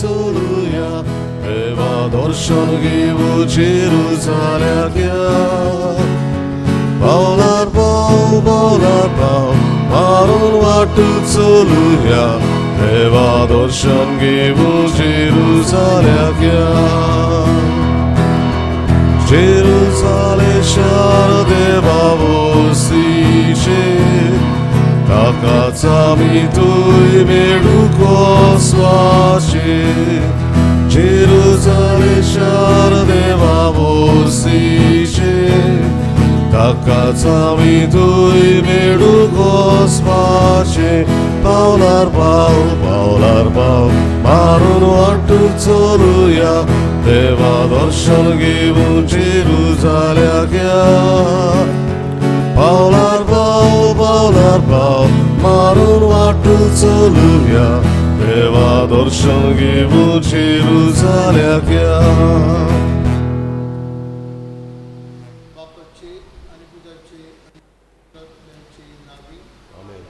चलुया देवा दर्शन घेवूं जेरुजाल्याक या. पावलार पावल पावलार पावल मारून वाट चलुया देवा दर्शन घेवूं जेरुजाल्याक या. जेरुजाले शार देवा वसीचे ताकाच आमी थंय मेळूंक वचपाचें. जेरुजाले शार देवा वसीचे ताकाच आमी थंय मेळूंक वचपाचें. पावलार पावल पावलार पावल मारून वाट चलुया देवा दर्शन घेवूं जेरुजाल्याक या. पावलार पावल पावलार पावल मारून वाट चलुया देवा दर्शन घेवूं जेरुजाल्याक या. बापाचे आनी पुताचे आनी आत्म्याचे नांवी. आमेन.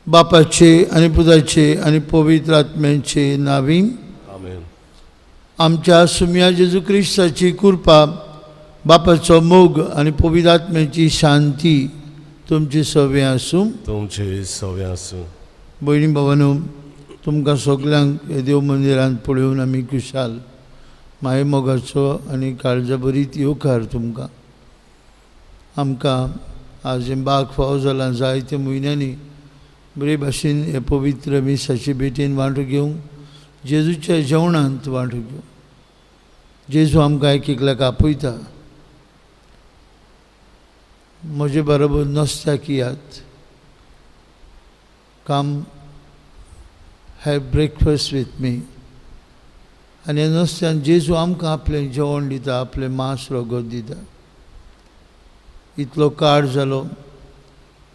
बापाचे आनी पुताचे आनी पवित्र आत्म्याचे नांवी. आमेन. आमच्या सुम्या जेजू क्रिस्ताची कृपा, बापाचो मोग आनी पवित्र आत्म्याची शांती तुमची सवे आसूं. तुमचे सवे आसूं. भयणी भावानो, तुमकां सगल्यांक हे देव मंदिरांत पळोवन आमी खुशाल. माये मोगाचो आनी काळजा भरीत येवकार तुमकां. आमकां आज हें बाग फावो जालां जायत्या म्हयन्यांनी बरे भाशेन हे पवित्र मिसाचे भेटेन वांटो घेवंक, जेजूच्या जेवणांत वांटो घेवंक. जेजू आमकां एक एकल्याक आपयता, म्हजे बरोबर नसत्याक येयात, Come have breakfast with me. आनी ह्या नुस्त्यान जेजू आमकां आपलें जेवण दिता, आपलें मांस रगत दिता. इतलो काळ जालो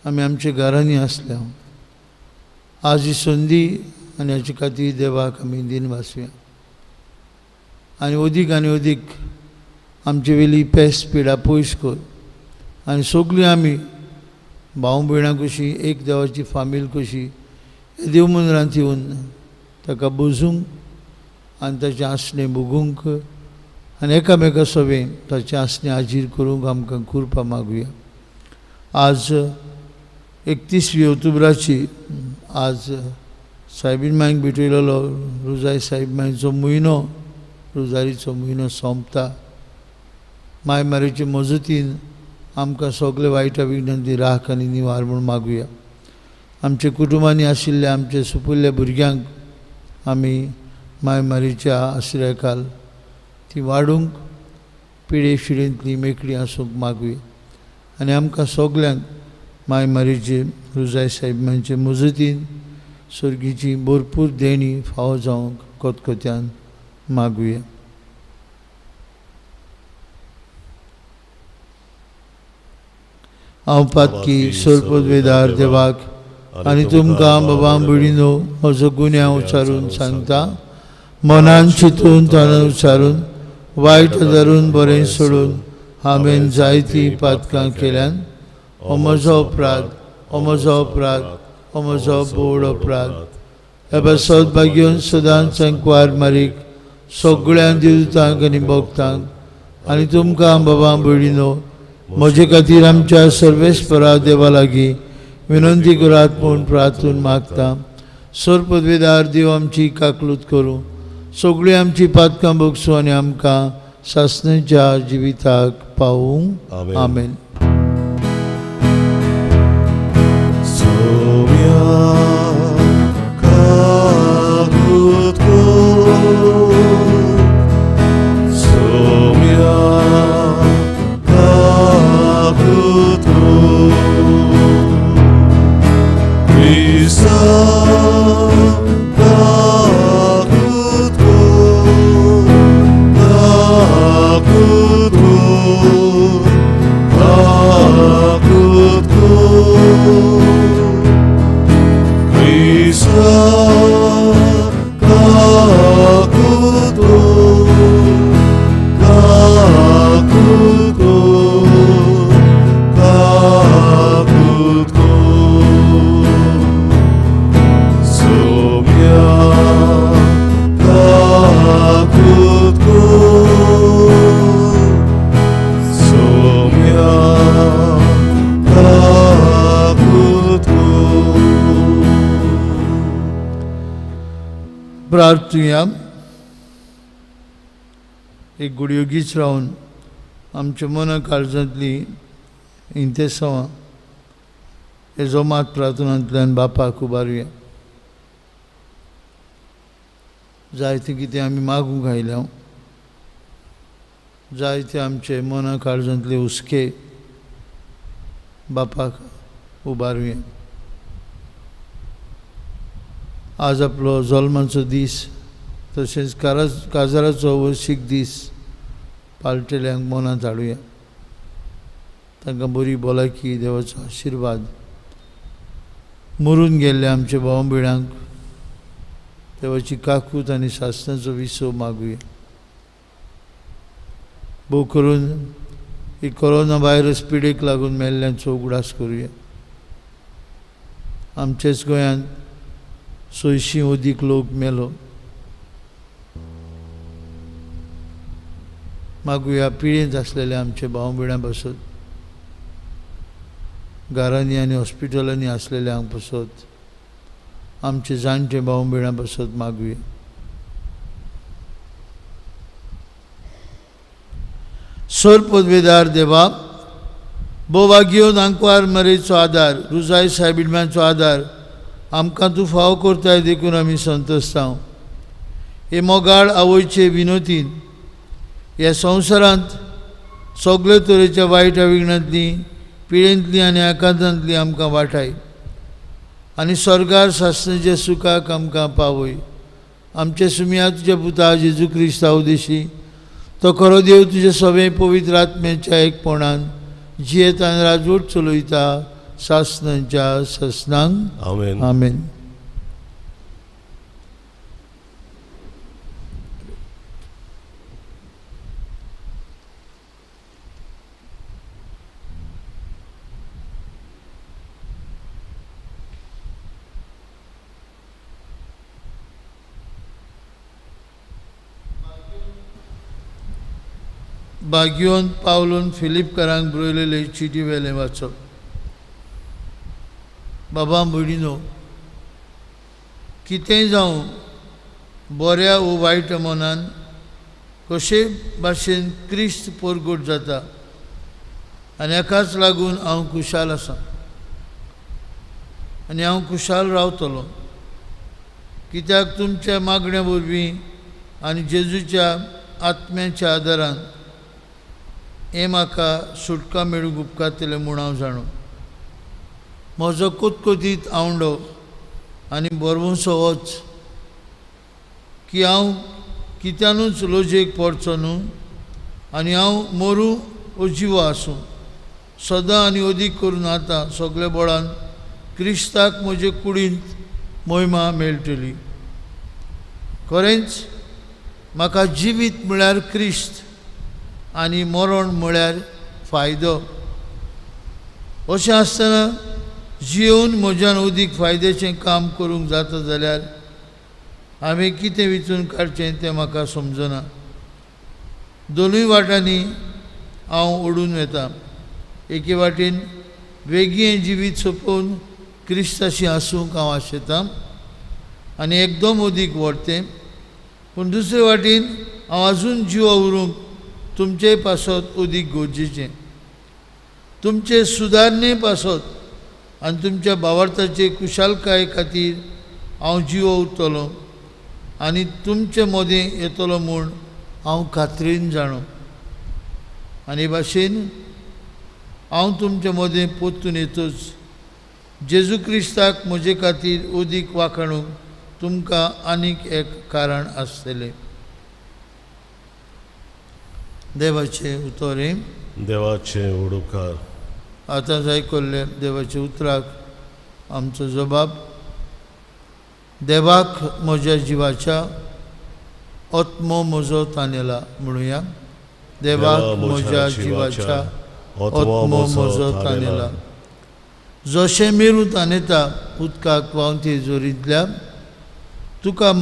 आमी आमच्या घरांनी आसल्या. आज ही संदी आनी हाचे खातीर देवाक आमी दिनवासुया आनी अदीक आनी अदीक आमचे वेली पेस पिडा पयस कर आनी सगळीं आमी भाव भयणां कशी एक देवाची फामील कशी देव मंदिरांत येवन ताका बसूंक आनी ताचें आसणें भोगूंक आनी एकामेका सवें ताचें आसणें हाजीर करूंक आमकां कृपा मागुया. आज 31 ऑक्टोबराची आज सायबीन मांयक भेटयलेलो रोजारी सायब मांयचो म्हयनो, रोजारीचो म्हयनो सोंपता. माय मारीचे मजतीन आमकां सगळे वायटा विघ्नांती राख आनी निवार म्हूण मागुया. आमच्या कुटुंबांनी आशिल्ल्या आमच्या सुपुल्ल्या भुरग्यांक आमी माय मारीच्या आश्रयाखाल ती वाडूंक पिडे शिडेंतली मेकळी आसूंक मागुया. आनी आमकां सगल्यांक माय मारीचे रोजारी सायब मांयचे मजतीन सर्गीची भरपूर देणी फावो जावंक कोतकोत्यान मागुया. हांव पातकी सोरपदवेदार देवाक आनी तुमकां बाबा भयणीनो म्हजो गुन्यांव उच्चारून सांगता. मनान चिंतून तनान उच्चारून वायट धरून बरें सोडून हांवें जायतीं पातकां केल्यान. हो म्हजो अपराध, हो म्हजो अपराध, हो म्हजो बोड अपराध. ह्या पासत भाग्योन सदांच संकवार मारीक सगळ्यां देवतांक आनी भक्तांक आनी तुमकां बाबा भयणीनो म्हजे खातीर आमच्या सर्वेस्परा देवा लागीं विनंती करात म्हूण प्रार्थून मागता. सोरपदवेदार देव आमची काकलूत करूं, सगळीं आमची पातकां भोगसूं आनी आमकां सासणेच्या जिविताक पावूं. आमेन. Oh. प्रार्थुया. एक गुडयोगीच रावन आमच्या मना काळजांतली इंतेसांवां हे जोमात प्रार्थनांतल्यान बापाक उबारुया. जायते कितें आमी मागूंक आयल्या, जायते आमचे मना काळजांतले हुस्के बापाक उबारुया. आज आपलो जल्माचो दीस तशेंच काजाराचो वर्शीक दीस पाळटेल्यांक मनांत हाडुया. तांकां बरी भलायकी, देवाचो आशिर्वाद. मरून गेल्ल्या आमच्या भाव भयणांक देवाची काकूत आनी सासणाचो विसव मागुया. भोव करून ही कोरोना व्हायरस पिडेक लागून मेल्ल्यांचो उगडास करुया. आमचेच गोंयांत 600 अदीक लोक मेलो. मागुया पिळेंत आसलेल्या आमच्या भाव भयणां पासत, घरांनी आनी हॉस्पिटलांनी आसलेल्यांक पासत, आमचे जाणटे भाव भयणां पासत मागुया. सर पदवेदार देवा, बोवागियोन आंकवार मरेचो आदार, रुजाय सायबिडम्यांचो आदार आमकां तूं फावो करताय देखून आमी संतोस्तांव. हे मोगाळ आवयचे विनोतीन ह्या संवसारांत सगळे तरेच्या वायट विघ्नांतली, पिळेंतली आनी आकांतांतली आमकां वाटाय आनी स्वर्गार सासणाच्या सुखाक आमकां पावय. आमचे सुमया तुज्या पुता जेजू क्रिस्ता उदेशी तो खरो देव तुज्या सगळे पवित्र आत्म्याच्या एकपणान जियेत आनी राजवट चलयता सासणाच्या सासणांक. आमेन. आमेन. बागियोन पावलून फिलिपकारांक बरयलेले चिटी वेलें वाचप. बाबा भयणीनो, कितेंय जावं बऱ्या वो वायट मनान कशे भाशेन क्रिस्त परगट जाता आनी हाकाच लागून हांव खुशाल आसा आनी हांव खुशाल रावतलो, कित्याक तुमच्या मागण्या वरवीं आनी जेजूच्या आत्म्याच्या आदारान हें म्हाका सुटका मेळूंक उपकारतलें म्हूण हांव जाणो. म्हजो कोतकोतीत आवंडो आनी बरवंसो होच की हांव कित्यानूच लजेक पडचो न्हू आनी हांव मरूं वो जिवो आसूं, सदां आनी अदीक करून आतां सगल्या बळान क्रिस्ताक म्हजे कुडींत मोहिमा मेळटली. खरेंच म्हाका जिवीत म्हळ्यार क्रिस्त आनी मरण म्हळ्यार फायदो. अशें आसतना जियोवन म्हज्यान अदीक फायद्याचें काम करूंक जाता जाल्यार हांवें कितें विचून काडचें तें म्हाका समजना. दोनूय वाटांनी हांव ओडून वता. एके वाटेन वेगीं जिवीत सोंपोवन क्रिस्ताशी आसूंक हांव आशेतां आनी एकदम अदीक व्हरतें, पूण दुसरे वाटेन हांव आजून जिवो उरूंक तुमचे पासत अदीक गरजेचें. तुमचे सुदारणे पासत आनी तुमच्या भावार्थाचे कुशालकाये खातीर हांव जिवो उरतलो आनी तुमचे मदें येतलो म्हूण हांव खात्रीन जाणो. आनी भाशेन हांव तुमचे मदें परतून येतच जेजू क्रिस्ताक म्हजे खातीर अदीक वाखाणूंक तुमकां आनीक एक कारण आसतलें. देवाचें उतर हें. देवाचें उडुकार. आतां आयकल्ले देवाच्या उतराक आमचो जबाब. देवाक म्हज्या जिवाच्या आत्मो म्हजो तानेला म्हणुया. देवाक म्हज्या जिवाच्या आत्मो म्हजो तानेला. जशें मेरू तानेता उदकाक व्हांवती जोरींतल्या, तुका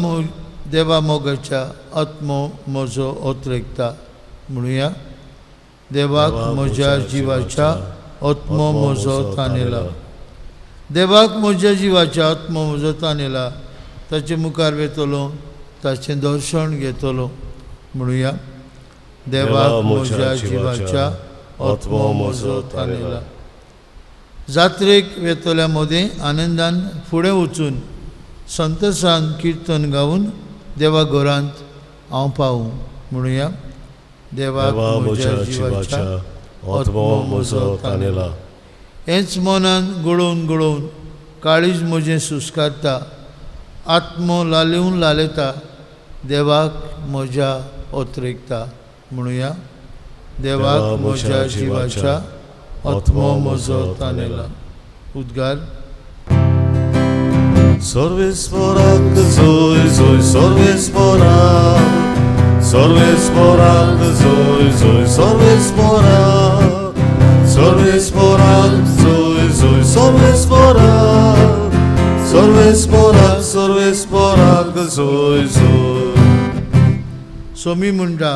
देवा मोगाच्या आत्मो म्हजो ओतरेकता म्हणुया. देवाक म्हज्या जिवाच्या आत्मो म्हजो तानेला. देवाक म्हज्या जिवाच्या आत्मो म्हजो तानेला. ताचे मुखार वेतलो, ताचें दर्शन घेतलो. म्हणुया, देवा म्हज्या जिवाच्या आत्मो म्हजो तानेला. जात्रेक वेतल्या मदें आनंदान फुडें वचून संतोशान किर्तन गावन देवा घरांत हांव पावूं. म्हणुया, देवा म्हज्या जिवाच्या आत्मो म्हजो तानेला. हेंच मनान गळोवन गळोवन काळीज म्हजें सुस्कारता, आत्मो लालेवन लालेता, देवाक म्हज्या ओतरेकता. म्हणुया, देवाक म्हज्या जिवाच्या आत्मो म्हजो तानेला. उद्गार. सर्वेस्पराक जोय जोय सर्वेस्पराक, सर्वेस्पराक जोय जोय सर्वेस्पराक, सर्वेस्पराक जोय जोय सर्वेस्पराक, सर्वेस्पराक सर्वेस्पराक जोय जोय. सोमी म्हणटा,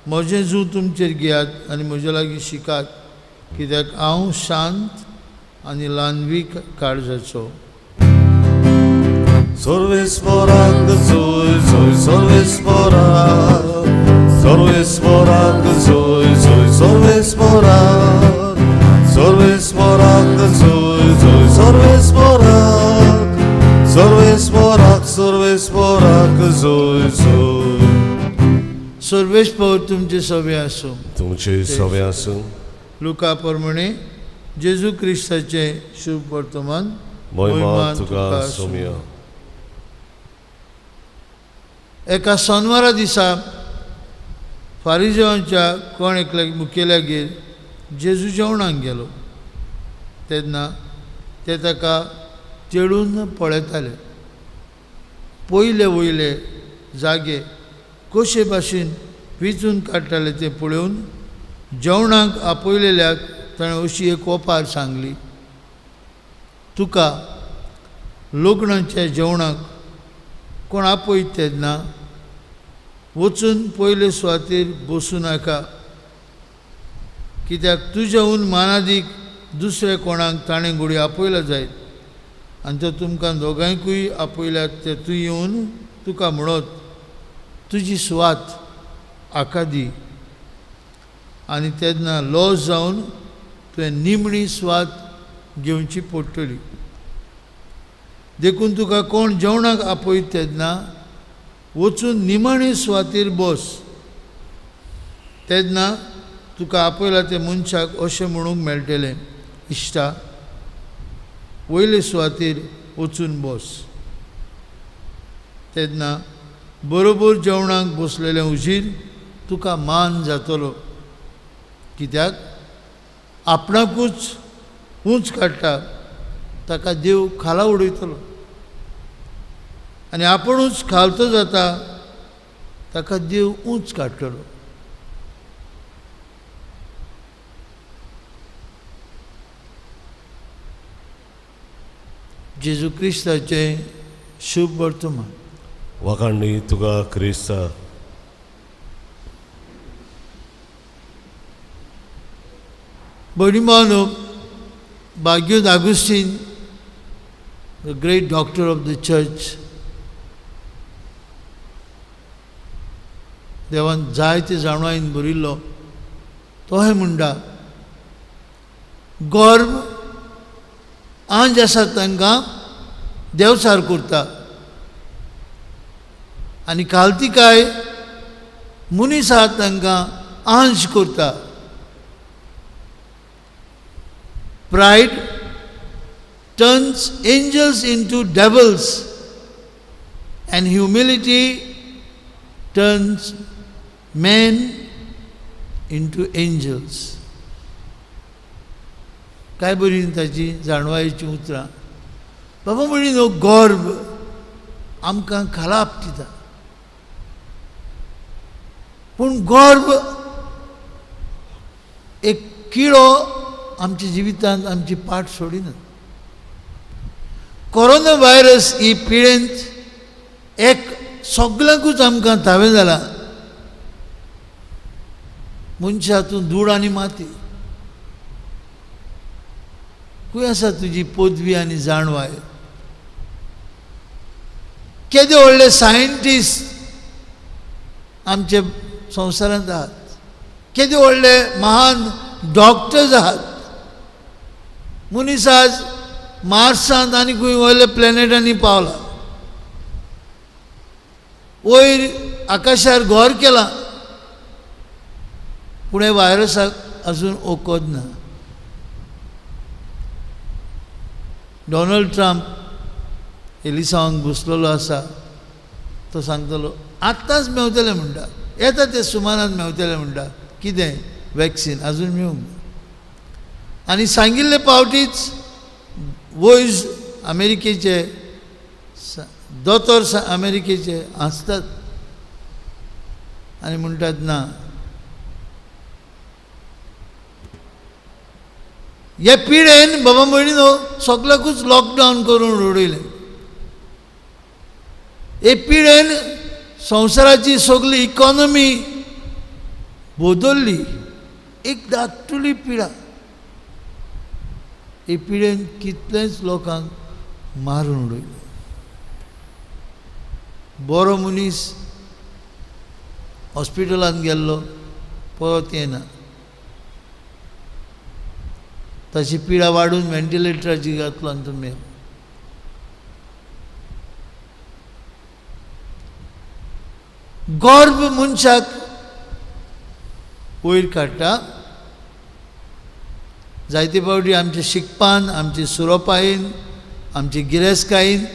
म्हजें जूं तुमचेर घेयात आनी म्हजे लागीं शिकात, कित्याक हांव शांत आनी ल्हानवीक काळजाचो. सर्वेस्पराक जोय जोय सर्वेस्पराक, सर्वेस्पराक जोय जोय सर्वेस्पराक, सर्वेस्पराक जोय जोय सर्वेस्पराक, सर्वेस्पराक सर्वेस्पराक जोय जोय. सर्वेस्पर तुमचे सवे आसूं. तुमचे सवे आसूं. लुका प्रमाणे जेजू क्रिस्ताचें शुभ वर्तमान. महिमा तुका सोमया. एका सोनवारा दिसा फारिजेवांच्या कोण एकल्या मुखेल्यागेर जेजू जेवणाक गेलो. तेन्ना ते ताका तेळून पळयताले. पयले वयले जागे कशे भाशेन विंचून काडटाले तें पळोवन जेवणाक आपयलेल्याक ताणें अशी एक ओपार सांगली, तुका लग्नाच्या जेवणाक कोण आपयत तेन्ना वचून पयले सुवातेर बसूं नाका, कित्याक तुज्याहून मानादीक दुसऱ्या कोणाक ताणें घोडी आपयला जायत आनी तो तुमकां दोगांयकूय आपयल्यात ते तूं येवन तुका म्हणत तुजी सुवात हाका दी. आनी तेन्ना लॉस जावन तुवें निमणी सुवात घेवची पडटली. देखून तुका कोण जेवणाक आपयत तेन्ना वचून निमाणे सुवातेर बस, तेन्ना तुका आपयला ते मनशाक अशें म्हणूंक मेळटलें, इश्टा वयले सुवातेर वचून बस. तेन्ना बरोबर जेवणाक बसलेलें उजीर तुका मान जातलो, कित्याक आपणाकूच उंच काडटा ताका देव खाला उडयतलो आनी आपुणूच खालतो जाता ताका देव उंच काडटलो. जेजू क्रिस्ताचें शुभ वर्तमान. वाखाणणी तुका क्रिस्ता. भयणी भाग्योद Augustine, the great doctor of the church, देवान जायते जाणवायन बरयल्लो, तो हें म्हणटा, गर्व आंज आसा तांकां देवचार करता आनी कालतिकाय मनीस आसा तांकां आंज करता. Pride turns angels into devils and humility turns men into angels. काय बरी ताची जाणवायेची उतरां. बाबा म्हणी न्हू, गर्व आमकां खाला आपटिता, पूण गर्व एक किळो आमच्या जिवितांत आमची पाठ सोडिना. कोरोना व्हायरस ही पिळेंत एक सगळ्यांकूच आमकां थावें जाला. मनशा तूं धूळ आनी माती, खंय आसा तुजी पदवी आनी जाणवाय? केदे व्हडले सायंटिस्ट आमचे संवसारांत आहात, केदे व्हडले महान डॉक्टर्स आहात. मनीस आज मार्सांत आनी खंय व्हडले प्लॅनेटांनी पावला, वयर आकाशार घर केलां, पूण हे व्हायरसाक अजून वखद ना. डोनाल्ड ट्रम्प एलिसांवांक बसलेलो आसा, तो सांगतलो आत्तांच मेवतलें म्हणटा, येता ते सुमारान मेवतलें म्हणटा. कितें वॅक्सीन अजून मेळूंक ना. आनी सांगिल्ले पावटीच वयज अमेरिकेचे दोतोर अमेरिकेचे आसतात आनी म्हणटात ना. हे पिडेन बाबा भयणीनो सगल्याकूच लॉकडावन करून उडयलें. हे पिडेन संवसाराची सगळी इकॉनॉमी बदल्ली. एक धाकटुली पिडा, हे पिडेन कितलेच लोकांक मारून उडयलें. बरो मनीस हॉस्पिटलांत गेल्लो परत येना, ताची पिडा वाडून व्हेंटिलेटराची घातलो आनी तो मेलो. गर्भ मनशाक वयर काडटा. जायते फावटी आमच्या शिकपान, आमचे सुरोपायेन, आमचे गिरेस्तकायेन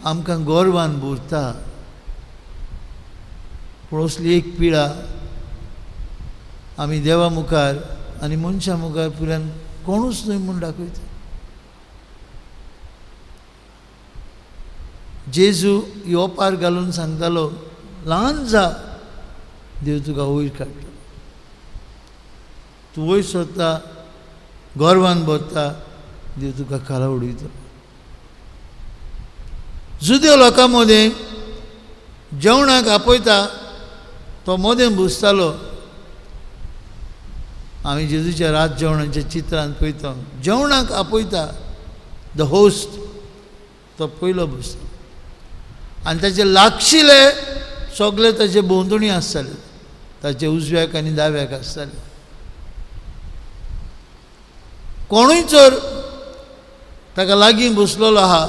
आमकां गर्वान भरता. पूण असली एक पिडा आमी देवा मुखार आनी मनशां मुखार पुरान कोणूच न्हय म्हूण दाखयता. जेजू ही ओपार घालून सांगतालो, ल्हान जा, देव तुका वयर काडटलो. तूं वयर सरता, गर्वान भरता, देव तुका खाला उडयतलो. जुदेव लोकां मदें जेवणाक आपयता तो मदें बसतालो. आमी जेजूच्या रात जेवणाच्या चित्रान पळयता, जेवणाक आपयता the host, तो पयलो बसता आनी ताचे लागशिले सगळे ताचे भोंवतणी आसताले, ताचे उजव्याक आनी दाव्याक आसताले. कोणूय जर ताका लागीं बसलेलो आहा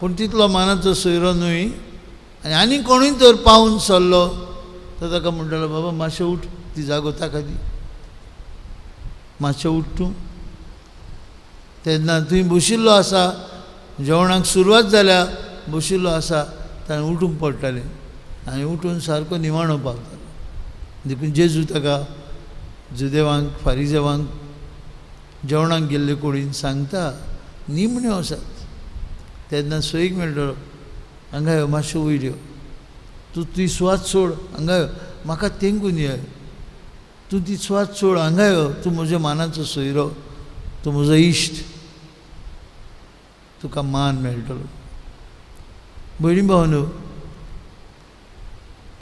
पूण तितलो मानाचो सोयरो न्हय, आनी आनी कोणूय तर पावून सरलो तर ताका म्हणटालो, बाबा मातशें उठ, ती जागो ताका दी, मातशें उठ तूं. तेन्ना तुवें बशिल्लो आसा, जेवणाक सुरवात जाल्या, बशिल्लो आसा, ताणें उठूंक पडटालें आनी उठून सारको निवाणो पावतालो. देखून जेजू ताका जुदेवांक फारिजेवांक जेवणाक गेल्ले कुडीन सांगता, निमण्यो आसात तेन्ना सोयीक मेळटलो, हांगा यो, मातशें वयर यो, तूं ती सुवात सोड, हांगा यो, म्हाका तेंकून ये, तूं ती सुवात सोड, हांगा यो, तूं म्हज्या मानाचो सोयरो, तूं म्हजो इश्ट, तुका मान मेळटलो. भयणी भावनो,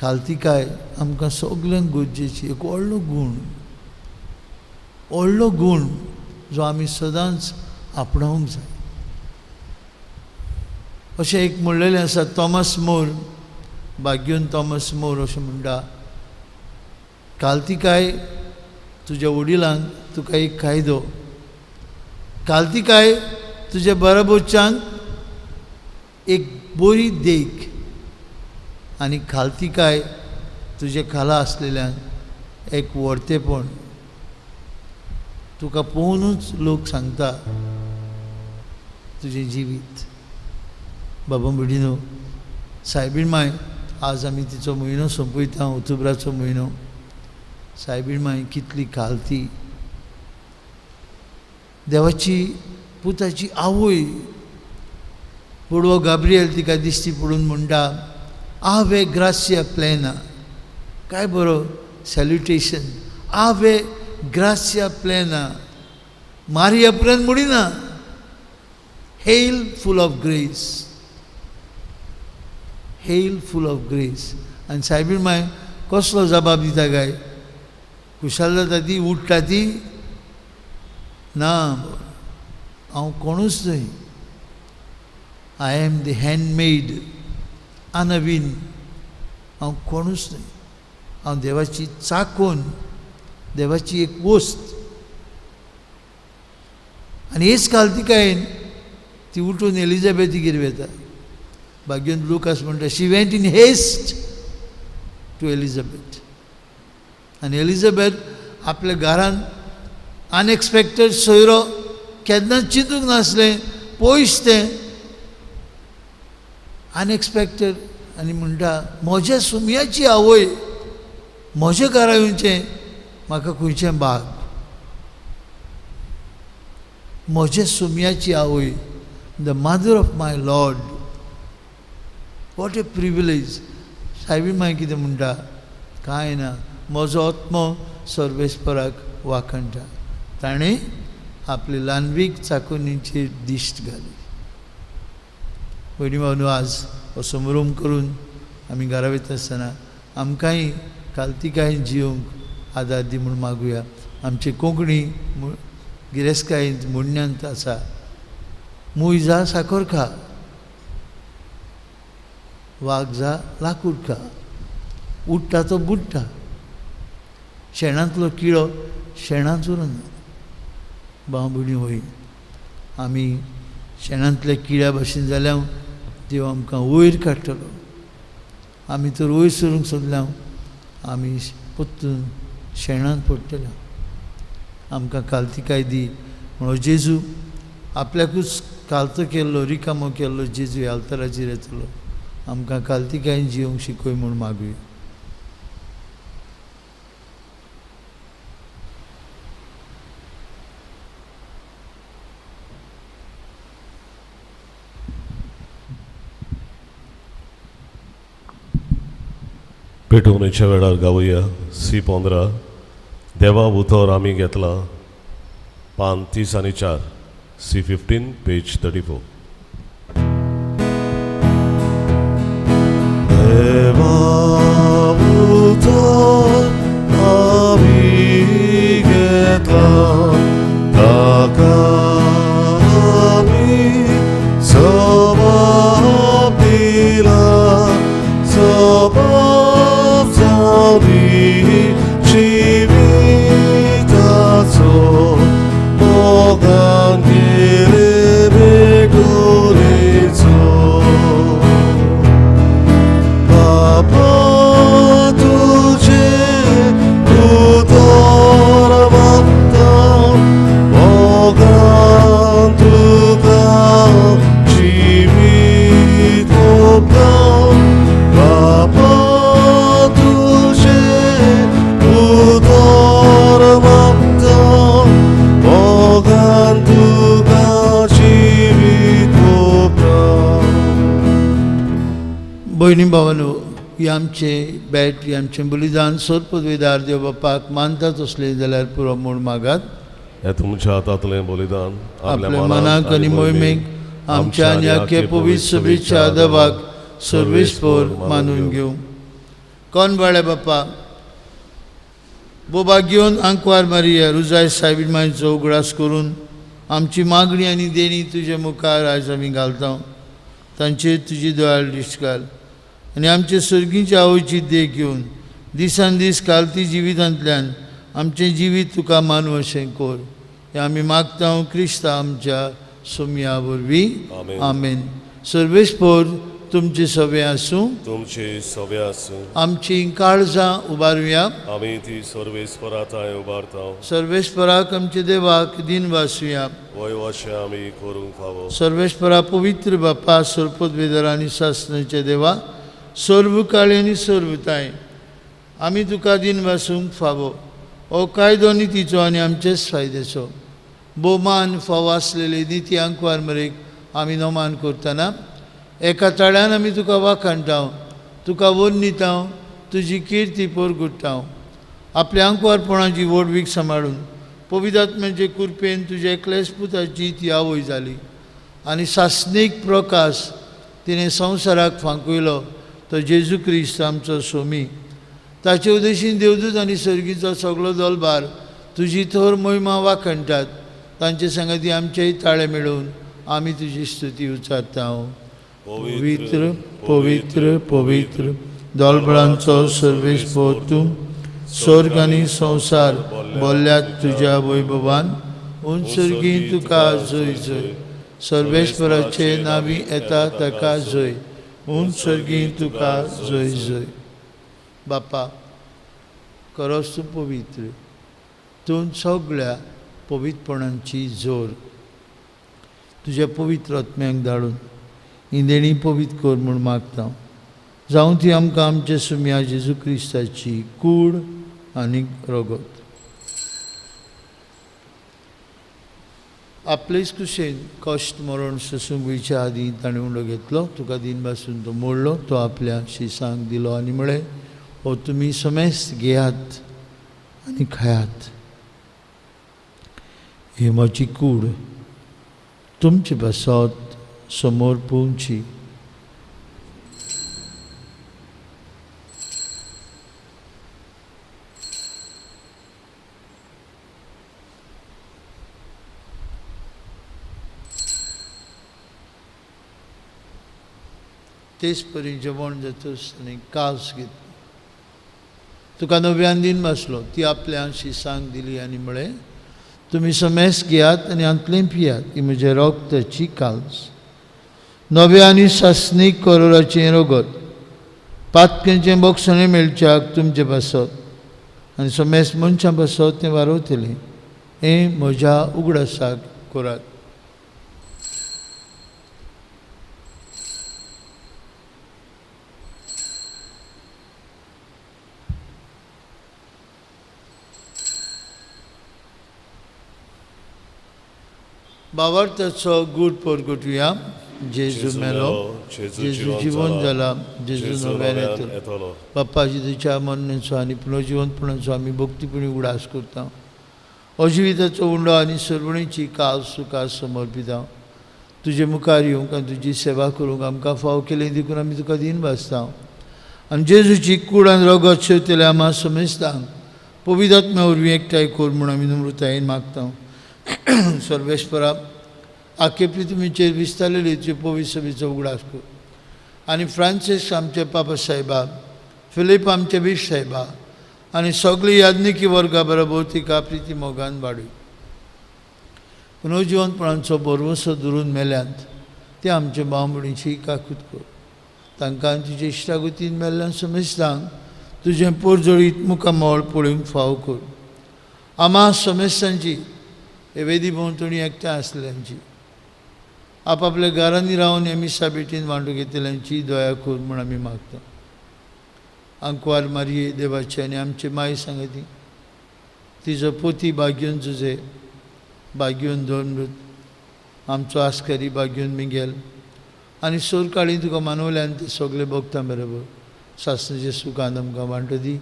खालतिकाय आमकां सगल्यांक गरजेची एक व्हडलो गूण, व्हडलो गूण जो आमी सदांच आपणावंक जाय. अशें एक म्हणलेलें आसा, थॉमस मोर, भाग्योन थॉमस मोर अशें म्हणटा, खालतिकाय तुज्या वडिलांक तुका एक कायदो, खालतिकाय तुज्या बरोबरच्यांक एक बरी देख, आनी खालतिकाय तुजे खाला आसलेल्यांक एक व्हडतेपण. तुका पळोवनूच लोक सांगता तुजें जिवीत. बाबा भयणीनो, सायबीण माय, आज आमी तिचो म्हयनो सोंपयता, ऑक्टोबराचो म्हयनो. सायबीण माय कितली खालती, देवाची पुताची आवय. पुडवो गाब्रियल तिका दिश्टी पडून म्हणटा, आवे ग्रासिया प्लेना. काय बरो सॅल्युटेशन, आवे ग्रासिया प्लेना. मारिया पर्यंत म्हणिना, hail full of grace, hail full of grace. आनी सायबीण माय कसलो जबाब दिता काय? खुशाल जाता ती, उठ्ठा ती ना, हांव कोणूच न्हय, I am the handmaid, अनवीन, हांव कोणूच न्हय. हांव देवाची चाकून, देवाची एक वस्त. आनी हेच कालतिकायेन ती उठून एलिझाबेथीगेर वता. भाग्यवंत लुकास म्हणटा, she went in haste to Elizabeth. आनी एलिझाबेथ आपल्या घरान अनएक्सपेक्टेड सोयरो, केन्नाच चिंतूंक नासलें, पयस तें अनएक्सपेक्टेड. आनी म्हणटा, म्हज्या सुमयाची आवय म्हज्या घरा येवचें म्हाका खंयचें भाग. म्हज्या सुमयाची आवय, the mother of my lord, what a privilege. सायबी मागीर कितें म्हणटा, कांय ना, म्हजो आत्मो सर्वेस्पराक वाखणटा. ताणें आपली ल्हानवीक चाकोनीचेर दिश्ट घाली. भयणी भावनो, आज हो समरूम करून आमी घरा वयता आसतना आमकांय कालतिकाय जिवंक आदार दी म्हूण मागुया. आमची कोंकणी गिरेस्तकायेंत म्हणण्यांत आसा, मूय जा साखर खा, वाग जा लाकूड खा, उडटा तो बुडटा, शेणांतलो किळो शेणांत उरना. भाव भयणी वय आमी शेणांतल्या किळ्या भशेन जाल्यार देव आमकां वयर काडटलो. आमी तर वयर सरूंक सोदल्या, आमी परतून शेणांत पडटले. आमकां कालतिकाय दी म्हणून जेजू आपल्याकूच कालतो केल्लो, रिकामो केल्लो जेजू ह्या आल्ताराचेर येतलो. आमकां कालतिकायेन जिवंक शिकय म्हूण मागुया. पेटोवणेच्या वेळार गावया सी 15, देवा उतर आमी घेतला, पान 30 आनी 4, सी 15 पेज 34. देवा उतर आमी घेतला, ताका आमी जबाब दिला, जबाब जावनी जिविताचो मोगान गेले बेगुरेचो. बाबा तुजें उतर मागता, मोगान तुका जिवीत ओंपता. बाबा तुजें उतर मागता, मोगान तुका जिवीत ओंपता. भयणी भावानो, ही आमचें भेट, ही आमचें बलिदान सोदपदवेदार देव बापाक मानता तसलें जाल्यार पुरो म्हूण मागात. हें तुमच्या हातांतलें बलिदान आपल्या मनाक आनी मोहिमेक आमच्या आनी आख्खे पवित्र सभेच्या दबाक सर्वेस्पोर मानून घेवं. कोण बाळ्या बापा बोबा घेवन आंकवार मारिया रुजाय सायबीण मांयचो उगडास करून आमची मागणी आनी देणी तुजे मुखार आयज आमी घालता. तांचेर तुजी दोळ्यार दिश्ट घाल आनी आमचे सर्गीच्या आवयची देख घेवन दिसान दीस कालती जिवितांतल्यान आमचें जिवीत तुका मानू अशें कोर. हें आमी मागता क्रिस्ता आमच्या सोमया वरवीं. आमेन. सर्वेस्पोर तुमचे सवे आसूं, तुमचे सवे आसूं. आमची काळजां उबारुया, आमी ती सर्वेस्परा थांय उबारता. सर्वेस्पराक आमच्या देवाक दिन वासुया. वय अशें आमी करूंक फावो. सर्वेस्परा पवित्र बापा, सर्पदवेदर आनी सासणाचे देवा, सर्व काळी आनी सर्वताय आमी तुका दिन वासूंक फावो. हो कायदो नितीचो आनी आमचेच फायद्याचो भोवमान फावो आसलेले निती आंकवार मरेक आमी नोमान करतना एका ताळ्यान आमी तुका वाखाणटा, तुका वर्णिता, तुजी किर्ती परगुट्टा. आपल्या आंकवारपणाची व्हडवीक सांबाळून पवित्र आत्म्याचे कृपेन तुज्या एकल्याच पुताची ती आवय जाली आनी सासणीक प्रकाश तिणें संवसाराक फांकयलो तो जेजू क्रिस्त आमचो सोमी. ताचे उदेशीन देवदूत आनी सर्गीचो सगलो दलबार तुजी थोर मोहिमा वाखणटात. तांचे सांगाती आमचेय ताळे मेळोवन आमी तुजी स्तुती उच्चारता. पवित्र पवित्र पवित्र दोलबळांचो सर्वेस्पर तूं स्वर्ग आनी संवसार बोल्ल्यात तुज्या वैभवान उंच सर्गी तुका जय जय. सर्वेस्पराचे नावी येता ताका जय उंच सर्गी तुका जय जय. बापा खरोच तूं पवित्र, तूं सगळ्या पवित्रपणांची जोर. तुज्या पवित्र आत्म्याक धाडून ही देणी पवित्र कर म्हूण मागता. जावं ती आमकां आमच्या सुम्या जेजू क्रिस्ताची कूड आनी रगत. आपलेच कुशेन कश्ट मरण सोसूंक वयच्या आदीं ताणें उंडो घेतलो, तुका दिन बासून तो मोडलो, तो आपल्या शिसांक दिलो आनी म्हळें, हो तुमी समेस्त घेयात आनी खायात, ही म्हजी कूड तुमचे पासत समोर पोवची. तेच परी जेवण जातच आनी कास घेतली, तुका नव्यान दिन बसलो, ती आपल्या शिसांक दिली आनी म्हळें, तुमी समेस घेयात आनी हांतलें पियात, ही म्हज्या रगताची काल्स, नव्या आनी सासणीक करोराचें रगत, पातकेंचें बोगसणें मेळच्याक तुमचे पासत आनी समेस मनशां पासत तें वारवतलें, हें म्हज्या उगडासाक करात. बावार्थाचो गूढ परगटुया. जेजू मेलो, जेजू जिवन जाला, जेजू नव्यान येतलो. बाप्पा जेजूच्या मरणाचो आनी पुनर्जिवंतपणाचो आमी भक्तीपणी उगडास करता. अजिविताचो उंडो आनी सर्वणीची काल सुखा समर्पिता. तुजे मुखार येवंक आनी तुजी सेवा करूंक आमकां फाव केली देखून आमी तुका दीन भासता. आनी जेजूची कूड आनी रगत शेवतल्या आमा समेस्तांक पवित्र आत्म्या वरवीं एकठांय कर म्हूण आमी नम्रतायेन मागता. सर्वेस्परा आखे पृथ्वीचेर विस्तारलेली तुजे पवित्र सभेचो उगडास कर आनी फ्रांसीस आमचे पापा साहेबा, फिलीप आमचे बीश साहेबा आनी सगळी याज्ञिकी वर्गा बरोबर तिका प्रिती मोगान वाडय. पुनर्जिवंतपणाचो भरवंसो धरून मेल्यांत ते आमचे भाव भयणीची काकूत कर. तांकां तुजे इश्टागतीन मेल्ल्यान समेस्तांक तुजें पोरजळीत मुखामळ पळोवंक फाव कर. आमा समेस्तांची हे वेदी भोंवतणी एकठांय आसल्यांची आपापल्या घरांनी रावन हे मिसा भेटीन वांटूंक घेतल्यांची दया कर म्हूण आमी मागता. आंकवार मारये देवाचे आनी आमचे माय सांगती, तिजो पोती बाग्योन जुजे, बाग्योन दोन, आमचो आस्कारी बाग्योन मिगेल आनी सोरकाळी तुका मानवल्यान ते सगळे भोगता बरोबर सासणाचे सुखान आमकां वांटो दी.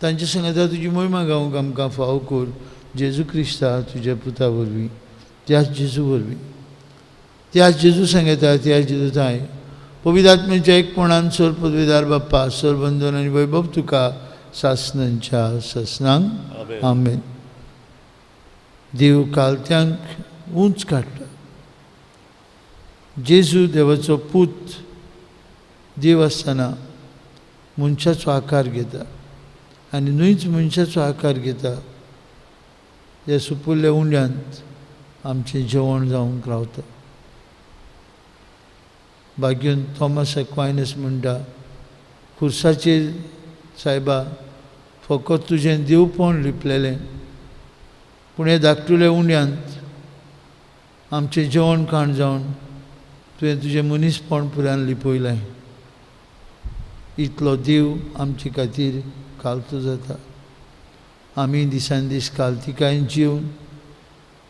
तांचे सांगता तुजी मोहिमा गावंक आमकां फाव कर. जेजू क्रिस्ता तुज्या पुता वरवीं, त्याच जेजू वरवीं, त्याच जेजू सांगता, त्याच जेजू थांय पवित्र आत्म्याच्या एकपणान सर पदवीदार बाप्पा सर बंधन आनी वैभव तुका सासणांच्या सासणांक आमेन. देव कालत्यांक उंच काडटा. जेजू देवाचो पूत देव आसतना मनशाचो आकार घेता आनी न्हूच मनशाचो आकार घेता ह्या सुपुल्ल्या उंड्यांत आमचें जेवण जावंक रावता. बाग्यून थॉमस एक्वायनस म्हणटा, खुर्साचेर सायबा फकत तुजें देवपण लिपलेलें, पूण हे धाकटुल्या उंड्यांत आमचें जेवण खाण जावन तुवें तुजें मनीसपण पुरान लिपयलें. इतलो देव आमचे खातीर खालतो जाता. आमी दिसान दीस कालतिकायेन जिवन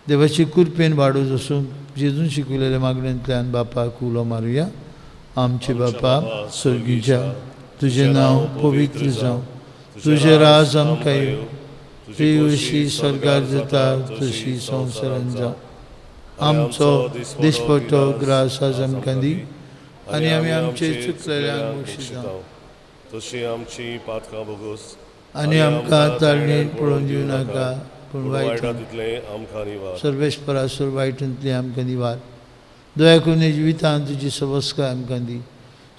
देवाचे कृपेन वाडत वचूंक जेजून शिकयलेल्या मागण्यांतल्यान बापाक उलो मारुया. आमचे बापा स्वर्गीच्या, तुजें नांव पवित्र जावं, तुजें राज आमकां येवं, तुजी अशी स्वर्गार जाता तशी संवसारांत जावं. आमचो दिसपट्टो ग्रास आज आमकां दी आनी आमी आमचे चुकलेल्यांक बक्षिता तशी आमची पातकां भोगोस आनी आमकां ताळणेर पळोवन दिवं नाका, पूण वायटांतलें आमकां निवार. सर्वेस्परा सर वायटांतलें आमकां निवार. दया करून जिवितांत तुजी सवस्काय आमकां दी,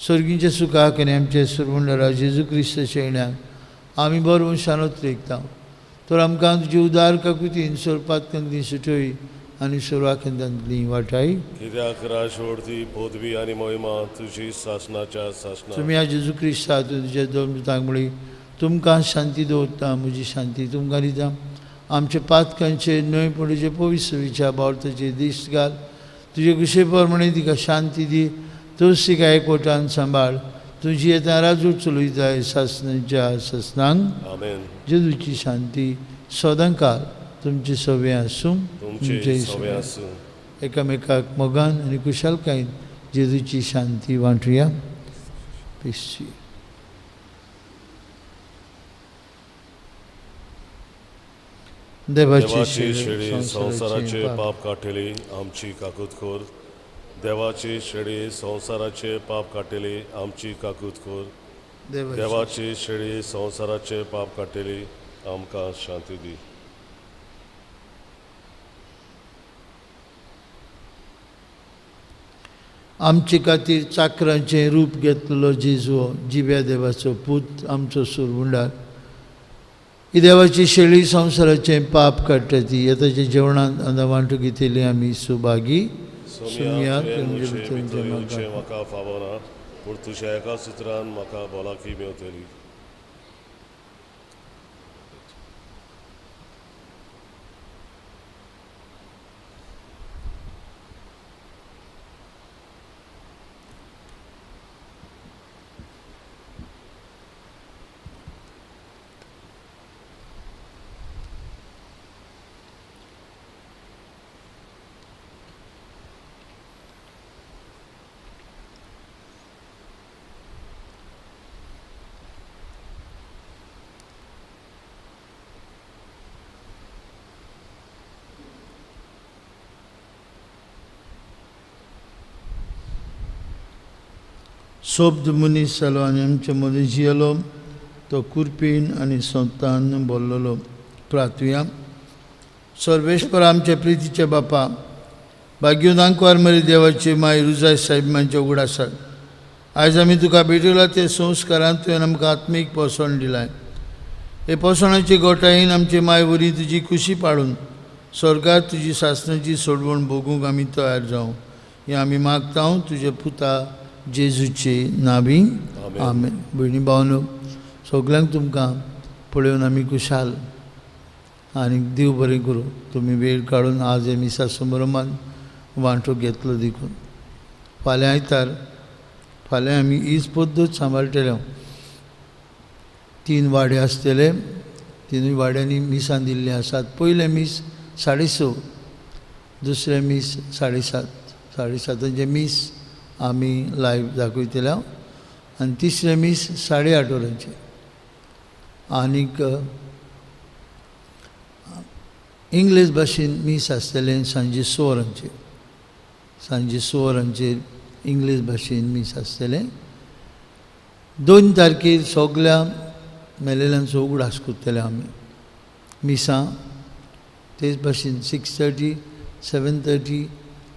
सर्गींच्या सुखाक आनी आमच्या सुरवंडरा जेजू क्रिस्ताच्या येण्याक आमी बरोवन शानोत लेखता. तर आमकां तुजी उदार काकुतीन सोरपातकांतली सुटय आनी सोरवाखंदांतली वाटाय. कित्याक राजवडती पदवी आनी महिमा तुजी सासणाच्या सासणा. तुमी ह्या जेजू क्रिस्ता तुज्या दोन दुतांक म्हळी, तुमकां शांती दवरता, म्हजी शांती तुमकां दिता. आमच्या पातकांचेर न्हय पूण तुजे पवित्र बावताचेर दिश्ट घाल. तुजे कुशे प्रमाणे तिका शांती दी. तूंच तिका एकवटान सांबाळ. तुजी येता राजू चलयताय सासणाच्या सासणांक. आमेन. जेजूची शांती सदांकाळ तुमचे सवे आसूं. तुमचे सवे आसूं. एकामेकाक मोगान आनी कुशालकायेन जेजूची शांती वांटुया. पीस. देवाची शेळी संवसाराचे पाप काडटली आमची काकूत कर. देवाची शेळी संवसाराचे पाप काडटली आमची काकूत कर. देवाची शेळी संवसाराचे पाप काडटली आमकां शांती दी. आमचे खातीर चाकरांचें रूप घेतलेलो जेजू जिव्या देवाचो पूत आमचो सुरवुंडार. ही देवाची शेळी संवसाराचें पाप काडटा ती येताच्या जेवणांत आतां वांटू घेतली आमी सुभागी. सोम्या म्हाका फावना पूण तुज्या एका सुत्रान म्हाका भलायकी मेवतली. सोब्द मनीस जालो आनी आमचे मदीं जियेलो. तो कुरपीन आनी संतान बोल्लोलो. प्रार्थुया. सर्वेश्वर आमच्या प्रितीचे बापा, भाग्योन आंकवार मरे देवाचे माय रुजाय साहेबांचे उगडासाक आयज आमी तुका भेटयला ते संस्कारान तुवें आमकां आत्मीक पोसवण दिलाय. हे पोसवणाचे गोठायेन आमचे माय वरी तुजी खुशी पाडून स्वर्गार तुजी सासणाची सोडवण भोगूंक आमी तयार जावं हें आमी मागता तुजे पुता जेजूचे नावी. आमेन. भयणी भावनो, सगल्यांक तुमकां पळोवन आमी खुशाल आनी देव बरें करूं. तुमी वेळ काडून आज हे मिसा समारंभान वांटो घेतलो देखून. फाल्यां आयतार, फाल्यां आमी हीच पद्दत सांबाळटले. 3 वाडे आसतले. 3 वाड्यांनी मिसां दिल्लीं आसात. पयलें मीस 6:30, दुसरें मीस 7:30. 7:30 मीस आमी लायव्ह दाखयतले आनी तिसरें मीस 8:30 वरांचेर. आनीक इंग्लीश भाशेन मीस आसतलें सांजे 6 वरांचेर. सांजे 6 वरांचेर इंग्लीश भाशेन मीस आसतलें. 2 तारखेर सगल्या मेलेल्यांचो उगडास करतले आमी मिसां. तेच भाशेन 6:30, 7:30,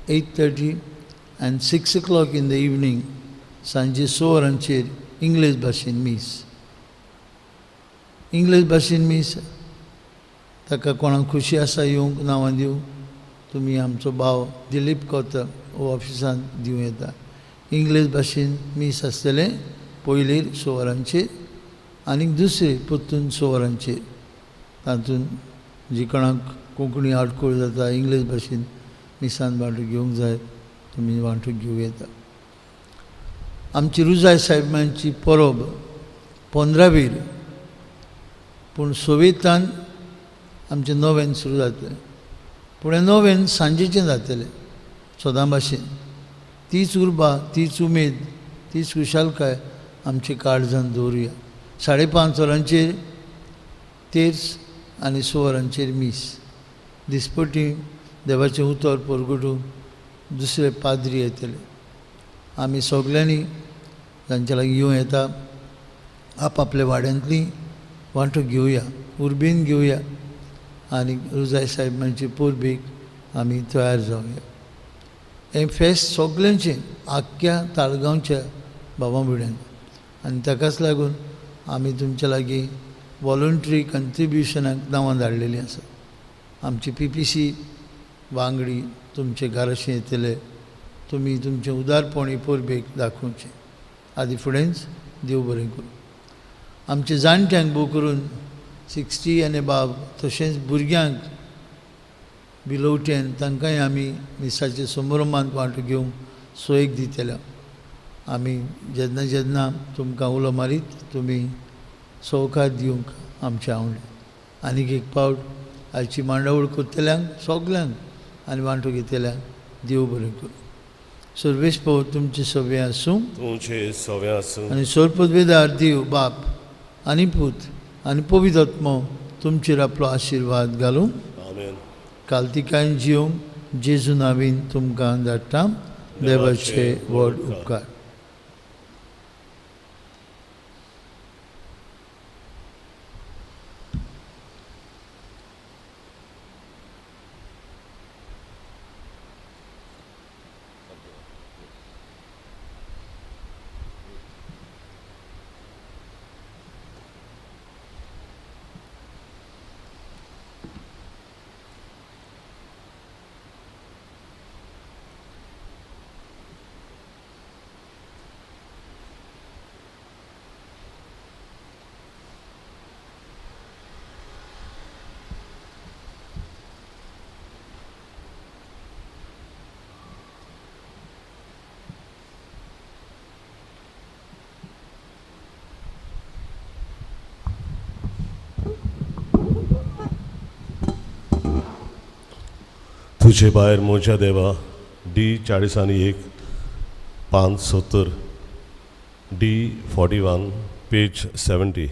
8:30 and 6 o'clock in the evening सांजे 6 वरांचेर इंग्लीश भाशेन मीस. इंग्लीश भाशेन मीस. ताका कोणाक खुशी आसा येवंक नांवां दिवंक तुमी आमचो भाव दिलीप कोता हो ऑफिसान दिवं येता. इंग्लीश भाशेन मीस आसतलें पयलीं 6 वरांचेर आनी दुसरें परतून 6 वरांचेर. तातूंत जी कोणाक कोंकणी आडखळ जाता इंग्लीश भाशेन मिसान वांटो घेवंक जाय तुमी वांटो घेवं येता. आमची रुजाय साहेबांची परब 15वीर, पूण सोवेतान आमचें नोवेन सुरू जातलें. पूण हें नोवेन सांजेचें जातलें सदां भाशेन. तीच उर्बा, तीच उमेद, तीच खुशालकाय आमचे काळजान दवरुया. 5:30 वरांचेर तेर्स आनी 6 वरांचेर मीस. दिसपटी देवाचें उतर परगटूंक दुसरे पाद्री येतले. आमी सगल्यांनी तांच्या लागीं येवं येता. आपआपल्या वाड्यांतली वांटो घेवया, उर्बेन घेवया आनी रुजाय साहेबांचे परबेक आमी तयार जावया. हें फेस्त सगल्यांचें, आख्ख्या ताळगांवच्या बाबा भुरग्यांक. आनी ताकाच लागून आमी तुमच्या लागीं वॉलंटरी कंट्रिब्युशनाक नांवां धाडलेलीं आसा. आमची PPC वांगडी तुमचे घराशी येतले, तुमी तुमचें उदारपण परबेक दाखोवचें. आदी फुडेंच देव बरें करूं. आमचे जाणट्यांक भोव करून 60 आनी बाब, तशेंच भुरग्यांक बिलो 10 तांकांय आमी मिसाचे समारंभांत वांटो घेवंक सोयीक दितले. आमी जेन्ना जेन्ना तुमकां उलो मारीत तुमी सवकास दिवंक आमचें आवडलें. आनीक एक पावट आयची मांडावळ करतल्यांक सगल्यांक आनी वांटो घेतल्यांक देव बरें करूं. सर्वेश पव तुमचे सगळे आसूं, तुमचे सगळे आसूं. आनी सर्वपदवेदार देव बाप आनी पूत आनी पवित्र आत्मो तुमचेर आपलो आशिर्वाद घालूं. आमेन. कालतिकायन जिवंक जेजू नावीन तुमकां धाडटा. देवाचे व्हड उपकार. तुझे भायर म्हज्या देवा, डी 40 आनी 1 5 70, डी 41 पेज 70.